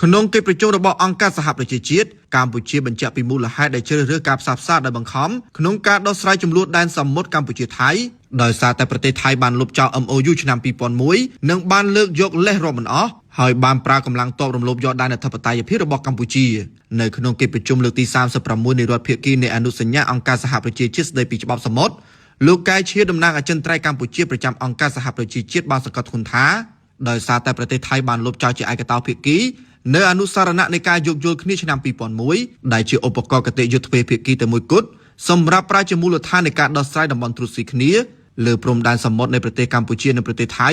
ក្នុងកិច្ចប្រជុំរបស់អង្គការសហប្រជាជាតិកម្ពុជាបញ្ជាក់ពីមូលហេតុដែលជ្រើសរើសការផ្សះផ្សាដោយបង្ខំក្នុងការដោះស្រាយជម្លោះដែនសមុទ្រកម្ពុជាថៃដោយសារតែប្រទេសថៃបានលុបចោល MOU ឆ្នាំ2001និងបានលើកយកលេសរាប់មិនអស់ហើយបានប្រើកម្លាំងទ័ពរំលោភយកដែនអធិបតេយ្យភាពរបស់កម្ពុជានៅក្នុងកិច្ចប្រជុំលើកទី36នៃរដ្ឋភាគីនៃអនុសញ្ញាអង្គការសហប្រជាជាតិស្តីពីច្បាប់សមុទ្រលោកកែឈាតំណាងអចិន្ត្រៃយ៍កម្ពុជាប្រចាំអង្គការសហប្រជាជាតិបានសង្កត់ធ្ងន់ថាដោយសារតែប្រទេសថៃបានលុបចោលជាឯកតោភាគីនៅអនុសារណៈនៃការយោគយល់គ្នាឆ្នាំ2001ដែលជាឧបករណ៍គតិយុត្តទ្វេភាគីតែមួយគត់សម្រាប់ប្រើជាមូលដ្ឋាននៃការដោះស្រាយតំបន់ត្រួតស៊ីគ្នាលើព្រំដែនសមុទ្រនៃប្រទេសកម្ពុជានិងប្រទេសថៃ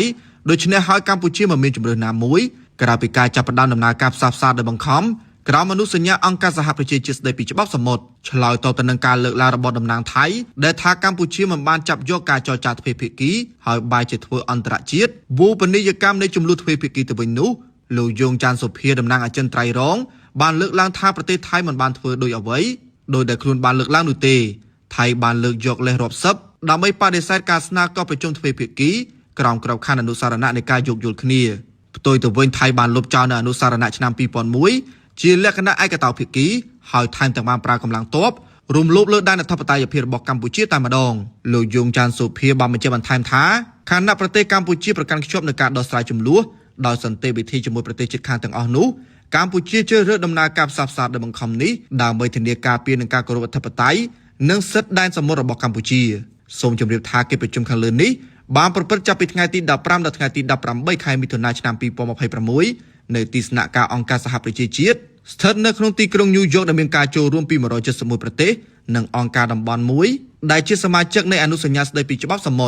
ដូច្នេះហើយកម្ពុជាមិនមានជម្រើសណាមួយក្រៅពីការចាប់ផ្ដើមដំណើរការផ្សះផ្សាដោយបង្ខំក្រោមអនុសញ្ញាអង្គការសហប្រជាជាតិស្តីពីច្បាប់សមុទ្រឆ្លើយតបទៅនឹងការលើកឡើងរបស់តំណាងថៃដែលថាកម្ពុជាមិនបានចាប់យកការចរចាទ្វេភាគីហើយបែរជាធ្វើអន្តរជាតិវូបនីយកម្មនៃចំនួនទ្វេភាគីទៅវិញនោះលោកយងចាន់សុភាតំណាងអចិន្ត្រៃយ៍រងបានលើកឡើងថាប្រទេសថៃមិនបានធ្វើដោយអ្វីដោយដែលខ្លួនបានលើកឡើងនោះទេថៃបានលើកយកលេសរាប់សិបដើម្បីបដិសេធការស្នើកោះប្រជុំទ្វេភាគីក្រោមក្របខ័ណ្ឌអនុសារណៈនៃការយោគយល់គ្នាផ្ទុយទៅវិញថៃបានលុបចោលនៅអនុសារណៈឆ្នាំ2001ជាលក្ខណៈឯកតោភាគីហើយថែមទាំងបានប្រើកម្លាំងទ័ពរំលោភលើដែនអធិបតេយ្យភាពរបស់កម្ពុជាតែម្ដងលោកយងចាន់សុភាបានបញ្ជាក់បន្ថែមថាខណៈប្រទេសកម្ពុជាប្រកាន់ខ្ជាប់នឹងការដោះស្រាយចំនួនដោយសន្តិវិធីជាមួយប្រទេសជិតខាងទាំងអស់នោះកម្ពុជាជ្រើសរើសដំណើរការផ្សះផ្សាដោយបង្ខំនេះដើម្បីធានាការពារនិងការគោរពអធិបតេយ្យនិងសិទ្ធិដែនសមុទ្ររបស់កម្ពុជាសូមជម្រាបថាកិច្ចប្រជុំខាងលើនេះបានប្រព្រឹត្តចាប់ពីថ្ងៃទី15ដល់ថ្ងៃទី18ខែមិថុនាឆ្នាំ2026នៅទីស្នាក់ការអង្គការសហប្រជាជាតិស្ថិតនៅក្នុងទីក្រុងញូវយ៉កដែលមានការចូលរួមពី171ប្រទេសនិងអង្គការតំបន់មួយដែលជាសមាជិកនៃអនុសញ្ញាស្តីពីច្បាប់សមុទ្រ។